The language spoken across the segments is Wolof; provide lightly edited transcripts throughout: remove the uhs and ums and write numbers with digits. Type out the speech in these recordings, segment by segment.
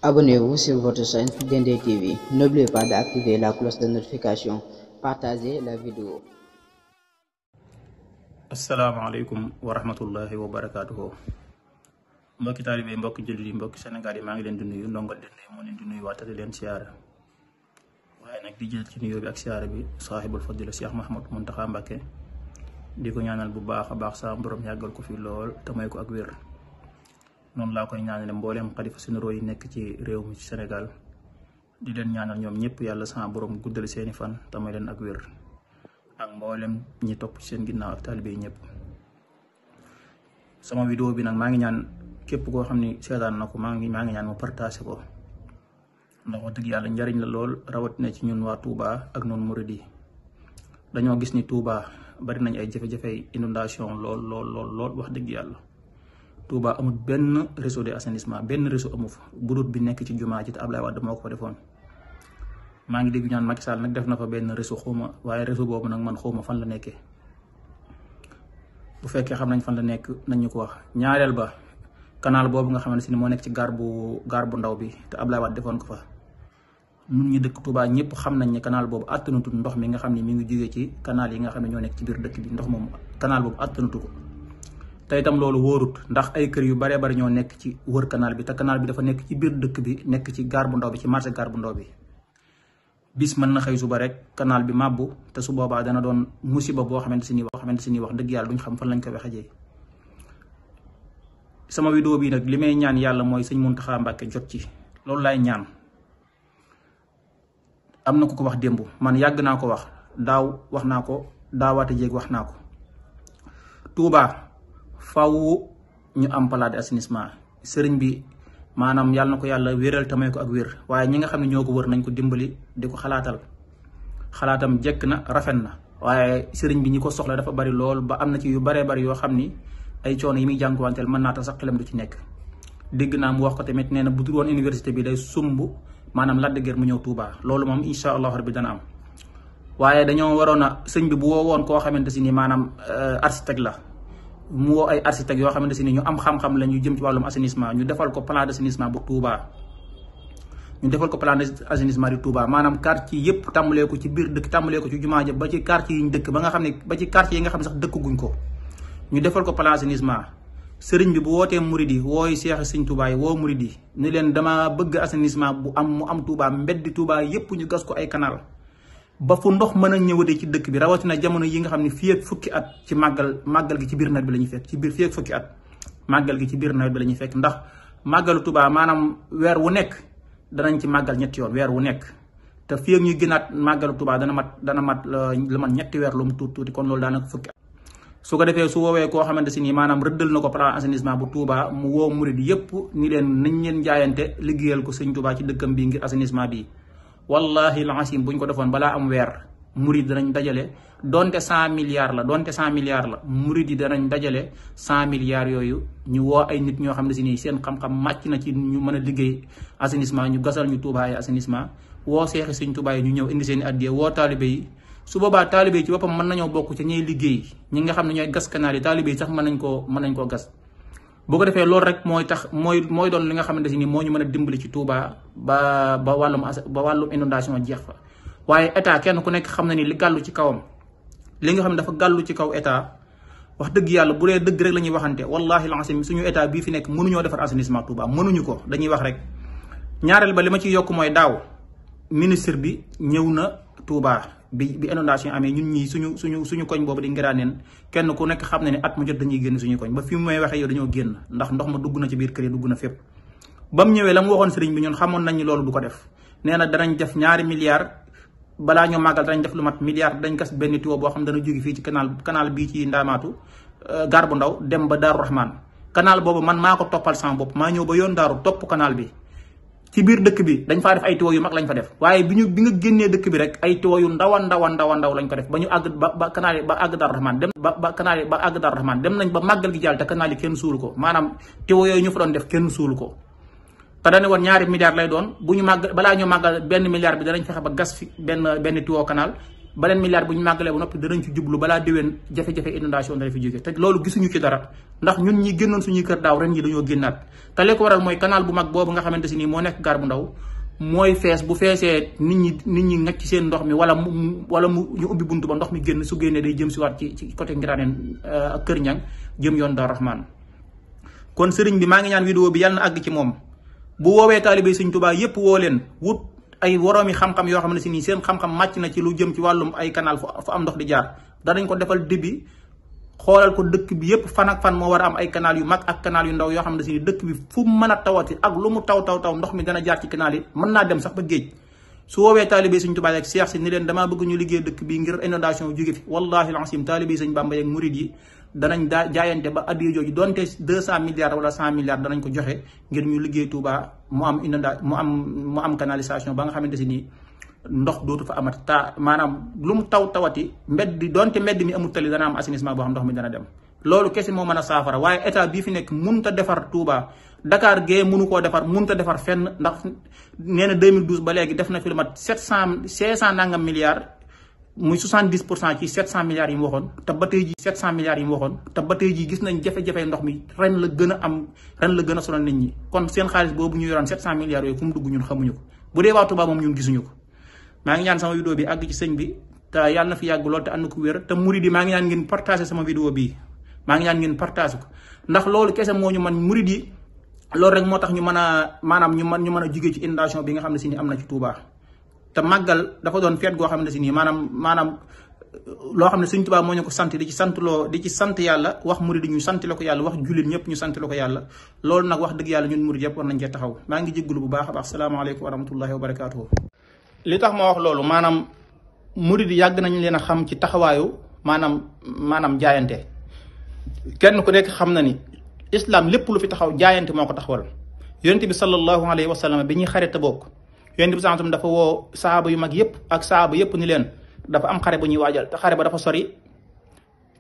Abonnez-vous sur votre chaîne Dendé TV. N'oubliez pas d'activer la cloche de notification. Partagez la vidéo. asalaamaaleykum wa rahmatullahi wa barakaatuhu. Mbokki taalibe mbokki jullit yi mbokki Sénégal yi maa ngi leen di nuyu ndongal Dendé moo leen di nuyu waatale leen siyaara waaye nag di jël ci nuyoo bi ak siyaara bi saaxibul fadila Cheikh Mouhamadou Mountakha Mbacké di ko ñaanal bu baax a baax sa borom yàggal ko fi lool te may ko ak wér. noonu laa koy ñaanale mbooleem xalifa généraux yi nekk ci réew mi ci Sénégal di leen ñaanal ñoom ñëpp yàlla sa borom guddal seeni fan te may leen ak wér ak mboolem ñi topp ci seen ginnaaw ak taalibe yi ñëpp. sama vidéo bi nag maa ngi ñaan képp koo xam ni seetaan na ko maa ngi ñaan mu partagé ko ndax wax dëgg yàlla njariñ la lool rawatina ci ñun waa Touba ak noonu murid yi dañoo gis ni Touba bari nañ ay jafe-jafe inondation lool wax dëgg yàlla. Touba amul benn réseau de assainissement benn réseau amu fa budut bi nekk ci jumaa ji te Ablaye Wade moo ko fa defoon. maa ngi dégg ñaan Macky Sall nag def na fa benn réseau xawma waaye réseau boobu nag man xawma fan la nekkee bu fekkee xam nañ fan la nekk nañ ñu ko wax. ñaareel ba canal boobu nga xamante ni moo nekk ci gaar bu ndaw bi te Ablaye Wade defoon ko fa ñun ñi dëkk Touba ñëpp xam nañ ne canal boobu àttanutul ndox mi nga xam ne mi ngi jógee ci canal yi nga xam ne ñoo nekk ci biir dëkk bi ndox moom canal boobu àttanatu ko. te itam loolu wóorut ndax ay kër yu baree bari ñoo nekk ci wër canal bi te canal bi dafa nekk ci biir dëkk bi nekk ci gaar bu ndaw bi ci marché gaar bu ndaw bi. bis mën na xëy suba rek canal bi màbbu te su boobaa dana doon musiba boo xamante ni wax dëgg yàlla duñ xam fan lañ ko waxee. sama vidéo bi nag li may ñaan yàlla mooy sëñ Mountakha Mbacké jot ci loolu laay ñaan. am na ku ko wax démb man yàgg naa ko wax daaw wax naa ko daawaate jéeg wax naa ko Touba. faw ñu am plat d'assainissement sëriñ bi maanaam yàlla na ko yàlla wéral tamay ko ak wér waaye ñi nga xam ne ñoo ko wër nañ ko dimbali di ko xalaatam jekk na rafet na waaye sëriñ bi ñi ko soxla dafa bari lool ba am na ci yu baree bari yoo xam ni ay coono yi muy jànkuwanteel mën naa tax sax xelam du ci nekk. dégg naa mu wax ko tamit nee na bu dul woon université bi day sumb maanaam Lac de Guiers mu ñëw Touba loolu moom incha allah rabbi dana am waaye dañoo waroon a sëñ bi bu woowoon koo xamante si ni maanaam architecte la. mu woo ay architecte yoo xamante ni ñu am xam-xam la ñu jëm ci wàllum assainissement ñu defal ko plan d'assainissement bu Touba ñu defal ko plan d'assainissement di Touba maanaam quartier yëpp tàmbalee ko ci biir dëkk tàmbalee ko ci jumaa ja ba ci quartier yi ñu dëkk ba nga xam ne ba ci quartier yi nga xam ne sax dëkk guñ ko ñu defal ko plan d'assainissement. sëriñ bi bu wootee murid yi wooy seex sëñ Touba yi woo murid yi ni leen dama bëgg assainissement bu am mu am Touba mbeddi Touba yëpp ñu gas ko ay canal ba fu ndox mën a ñëwatee ci dëkk bi rawatina jamono yi nga xam ne fii ak fukki at ci màggal gi ci biir nawet bi la ñuy fekk ci biir fii ak fukki at màggal gi ci biir nawet bi la ñuy fekk ndax màggalu Touba maanaam weer wu nekk danañ ci màggal ñetti yoon weer wu nekk te fii ak ñuy gënaat màggalu Touba dana mat lu mat ñetti weer lu mu tuuti kon loolu daanaka fukki at. su ko defee su woowee koo xamante si nii maanaam rëddal na ko plan assainissement bu Touba mu woo murid yëpp ni leen nañ leen jaayante liggéeyal ko sëñ Touba ci dëkkam bi ngir assainissement bi. wallahi lancim buñ ko defoon balaa am weer murid danañ dajale donte 100 milliards la murid yi danañ dajale 100 milliards yooyu ñu woo ay nit ñoo xam ne si nii seen xam-xam màcc na ci ñu mën a liggéey assainissement ñu gasal ñu Touba ay assainissement woo seexi suñ Touba yi ñu ñëw indi seen i addiya woo taalibe yi su boobaa taalibe yi ci boppam mën nañoo bokk ci ñuy liggéey ñi nga xam ne ñooy gas canal yi taalibe yi sax mën nañ koo gas. boo ko defee loolu rek mooy tax mooy doon li nga xamante ni moo ñu mën a dimbali ci Touba ba wàllum inondation jeex fa waaye état kenn ku nekk xam na ni li gàllu ci kawam li nga xam ne dafa gàllu ci kaw état wax dëgg yàlla bu dee dëgg rek la ñuy waxante wallahi lancim suñu état bii fi nekk mënuñoo defar assainissement Touba mënuñu ko dañuy wax rek. ñaareel ba li ma ciy yokk mooy daaw ministre bi ñëw na Touba bi inondation amee ñun ñii suñu koñ boobu di Ngiraaneen kenn ku nekk xam na ne at mu jot dañuy génn suñu koñ ba fi mu may waxee yow dañoo génn ndax ndox ma dugg na ci biir kër yi dugg na fépp. ba mu ñëwee la mu waxoon sëriñ bi ñun xamoon nañ ni loolu du ko def nee na danañ def 2 milliards balaa ñoo màggal danañ def lu mat milliard dañ gas benn tuyau boo xam dana jóge fii ci canal bii ci Ndaamaatu gaar bu ndaw dem ba Daaru Rahman canal boobu man maa ko toppal sama bopp maa ñëw ba yoon daaru topp canal bi. ci biir dëkk bi dañ faa def ay tuyau yu mag lañ fa def waaye bi nga génnee dëkk bi rek ay tuyau yu ndaw lañ ko def ba ñu àgg ba canal yi ba àgg Daaru Rahman dem ba canal yi ba àgg Daaru Rahman dem nañ ba màggal gi jàll te canal yi kenn suulu ko maanaam tuyau yooyu ñu fa doon def kenn suulu ko te dañu woon 2 milliards lay doon bu ñu màgg balaa ñu màggal 1 milliard bi danañ fexe ba gas fi benn tuyau canal beneen milliard bu ñu màggalee ba noppi danañ ci jublu balaa déwén jafe-jafe inondation dana fi jóge te loolu gisuñu ci dara ndax ñun ñi génnoon suñuy kër daaw ren ñi dañoo génnaat te li ko waral mooy canal bu mag boobu nga xamante si nii moo nekk gaar bu ndaw mooy fees bu feesee nit ñi ngacc ci seen ndox mi wala mu ñu ubbi buntu ba ndox mi génn su génnee day jëm si waat ci côté Ngiraaneen ak Kër Ñang jëm yoon Daaru Rahmaan kon sëriñ bi maa ngi ñaan vidéo bi yàlla na àgg ci moom bu woowee taalibe Sëriñ Tuubaa yépp woo leen wut ay woroomi xam-xam yoo xam ne si nii seen xam-xam màcc na ci lu jëm ci wàllum ay canal fu am ndox di jaar danañ ko defal débit xoolal ko dëkk bi yépp fan ak fan moo war a am ay canal yu mag ak canal yu ndaw yoo xam ne si nii dëkk bi fu mu mën a tawati ak lu mu taw ndox mi dana jaar ci canal yi mën naa dem sax ba géej su woowee taalibe Sëriñ Tuubaa ak Seex si ni leen damaa bëgg ñu liggéey dëkk bi ngir inondation jóge fi wallahi al-azim taalibe Sëriñ Bàmba ak murid yi danañ jaayante ba addiya jooju donte 200 milliards wala 100 milliards danañ ko joxe ngir ñu liggéey Touba mu am canalisation ba nga xamante si nii ndox dootu fa amati maanaam lu mu tawati donte mbedd mi amul tali dana am assainissement boo xam ndox mi dana dem loolu kese moo mën a saafara waaye état bii fi nekk mënut a defar Touba Dakar gee mënu koo defar mënut a defar fenn ndax nee na 2012 ba léegi def na fi lu mat 500 nangam milliards muy 70% ci 700 milliards yi mu waxoon te ba tey ji 700 milliards yi mu waxoon te ba tey ji gis nañ jafe-jafe ndox mi ren la gën a sonal nit ñi kon seen xaalis boobu ñu yoroon 700 milliards yooyu fu mu dugg ñun xamuñu ko bu dee waa Touba moom ñun gisuñu ko maa ngi ñaan sama vidéo bi àgg ci sëñ bi te yàlla na fi yàgg lool te ànd ko wér te murid yi maa ngi ñaan ngeen partager sama vidéo bii maa ngi ñaan ngeen partager ko ndax loolu kese moo ñu man murid yi loolu rek moo tax ñu mën a maanaam ñu mën a jugee ci inondation bi nga xam ne si ni am na ci Touba te màggal dafa doon feet goo xam ne si nii maanaam loo xam ne Sëriñ Tuubaa moo ñu ko sant di ci sant yàlla wax murid ñu sant la ko yàlla wax jullit ñëpp ñu sant la ko yàlla loolu nag wax dëgg yàlla ñun murid yëpp war nañ cee taxaw maa ngi jégalu bu baax a baax salaamaaleykum wa rahmatullahi wa barakaatuhu. li tax ma wax loolu maanaam murid yàgg nañ leen a xam ci taxawaayu maanaam jaayante kenn ku nekk xam na ni islam lépp lu fi taxaw jaayante moo ko taxawal yonent bi sallallahu alayhi wa sallam bi ñuy xare Tabuk yonent bi sallallahu dafa woo sahaaba yu mag yëpp ak sahaaba yëpp ni leen dafa am xare bu ñuy waajal te xare ba dafa sori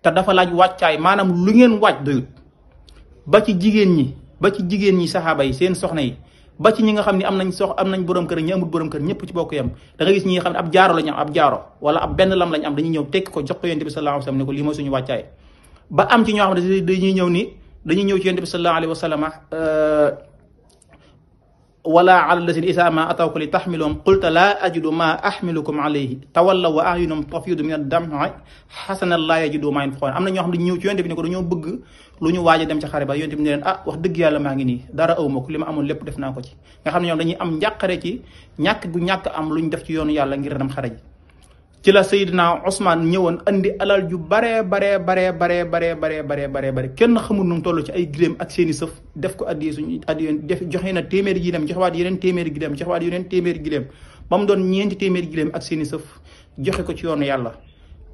te dafa laaj wàccaay maanaam lu ngeen waaj doyut ba ci jigéen ñi sahaaba yi seen soxna yi ba ci ñi nga xam ne am nañ borom kër ñi amul borom kër ñëpp ci bokk yam da nga gis ñi nga xam ne ab jaaro lañu am ab jaaro wala ab benn lam lañu am dañuy ñëw tekki ko jox ko yonent bi sallallahu alayhi wa sallam ne ko lii mooy suñu wàccaay ba am ci ñoo xam ne dañuy ñëw ci yonent bi sallallahu alayhi wa sallam wala ala lazina isa ma atawka li taxmiluhum qulta laa ajidu ma axmilukum alayhi tawallaw wa ayunum tafidu min ad-dam'i xasana laa yajidu ma yunfiqun am na ñoo xam ne dañu ñëw ci yonent bi ne ko dañoo bëgg lu ñu waaj a dem ca xare ba yonent bi ne leen wax dëgg yàlla maa ngi nii dara aw ma ko li ma amoon lépp def naa ko ci nga xam ne ñoom dañuy am njàqare ci ñàkk am lu ñu def ci yoonu yàlla ngir dem xare ji ci la Seydina Ousmane ñëwoon andi alal ju bare kenn xamul nu mu toll ci ay gileem ak seeni sëf def ko addi def joxe na téeméeri gileem joxewaat yeneen téeméeri gileem ba mu doon ñeenti téeméeri gileem ak seeni sëf joxe ko ci yoonu yàlla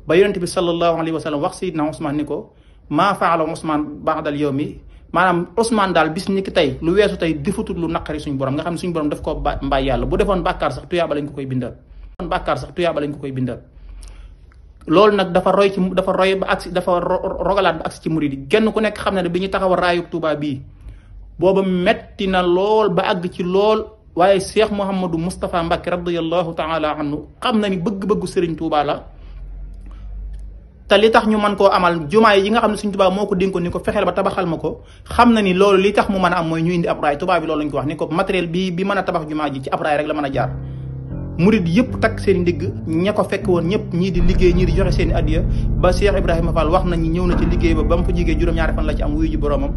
ba yonent bi sallallahu alayhi wa sallam wax Seydina Ousmane ni ko maa faala Ousmane ba'dal yawmi maanaam Ousmane daal bis ni ki tey lu weesu tey defatul lu naqari suñu borom nga xam ne suñu borom daf koo mbaay yàlla bu defoon bàkkaar sax tuyaaba lañ ko koy bindal loolu nag dafa rogalaat ba agsi ci murid yi kenn ku nekk xam ne bi ñu taxaw raayub Touba bii booba metti na lool ba àgg ci lool waaye Cheikh Mouhamadou Moustapha Mbacké radiyallahu taala anhu xam na ni bëgg-bëggu Serigne Touba la te li tax ñu mën koo amal jumaa yi nga xam ne Serigne Touba moo ko dénkoon ni ko fexeel ba tabaxal ma ko xam na ni loolu li tax mu mën a am mooy ñu indi ab raay Touba bi loolu lañ ko wax ni ko matériel bi mën a tabax jumaa ji ci ab raay rek la mën a jaar murid yëpp takk seen ndigg ña ko fekk woon ñëpp ñii di liggéey ñii di joxe seen addiya ba Cheikh Ibrahima Fall wax nañ ñëw na ci liggéey ba mu fa jigee juróom-ñaari fan la ci am wuyu ji boroomam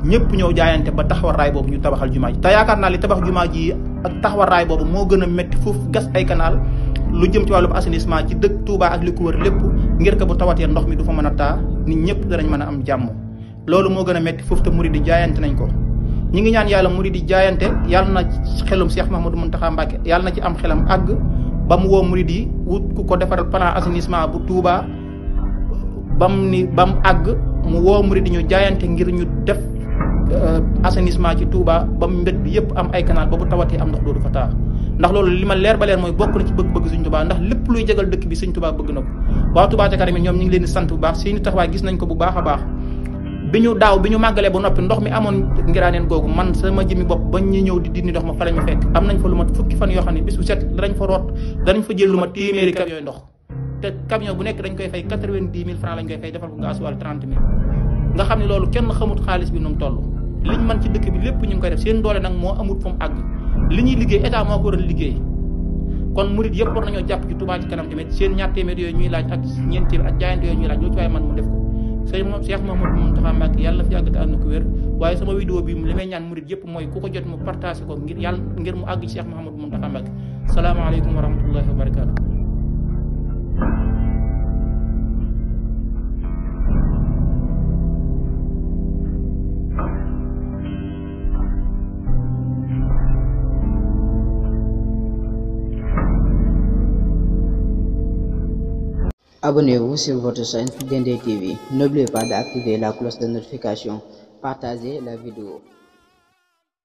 ñëpp ñëw jaayante ba taxawal raay boobu ñu tabaxal jumaa ji te yaakaar naa li tabax jumaa ji ak taxawal raay boobu moo gën a métti foofu gas ay canal lu jëm ci wàllu assainissement ci dëkk Touba ak li ko wër lépp ngir ko bu tawatee ndox mi du fa mën a taa nit ñëpp danañ mën a am jàmm loolu moo gën a métti foofu te murid di jaayante nañ ko ñi ngi ñaan yàlla murid di jaayante yàlla na xelum Cheikh Mouhamadou Mountakha Mbacké yàlla na ci am xelam àgg ba mu woo murid yi wut ku ko defaral plan assainissement bu Touba ba mu àgg mu woo murid yi ñu jaayante ngir ñu def assainissement ci Touba ba mu mbedd bi yëpp am ay canal ba bu tawatee am ndox doodu fa taa ndax loolu li ma leer ba leer mooy bokk na ci bëgg-bëgg Sëriñ Touba ndax lépp luy jégal dëkk bi Sëriñ Touba bëgg na ko waa Touba ca kanam ñoom ñu ngi leen di sant bu baax seeni taxawaay gis nañ ko bu baax a baax bi ñu màggalee ba noppi ndox mi amoon Ngiraaneen googu man sama jëmi bopp bañ ñi ñëw di dindi ndox ma fa lañ ma fekk am nañ fa lu mat fukki fan yoo xam ne bis bu set danañ fa root danañ fa jël lu ma téeméeri kab yooyu ndox te camion bu nekk dañ koy fay 90 000 francs lañ koy fay defal ko gasoil 30 000 nga xam ne loolu kenn xamut xaalis bi nu mu toll liñ mën ci dëkk bi lépp ñu ngi koy def seen doole nag moo amut fu mu àgg li ñuy liggéey état moo ko war a liggéey kon murit yëpp war nañoo jàpp ci Touba ci kanam tamit seen ñaar téeméer yooyu ñuy laaj ak ñeent téeméer ak jaayante yooyu ñuy laaj loolu ci waaye man mu def ko Cheikh Mouhamadou Mountakha Mbacké yàlla fi yàgg te ànd na ko wér waaye sama vidéo bi li may ñaan murit yëpp mooy ku ko jot mu partagé ko ngir mu àgg ci Cheikh Mouhamadou Mountakha Mbacké salaamaaleykum wa rahmatullahi wa barakaatu. Abonnez-vous sur votre chaîne DND TV. N'oubliez pas d'activer la cloche de notification. Partagez la vidéo.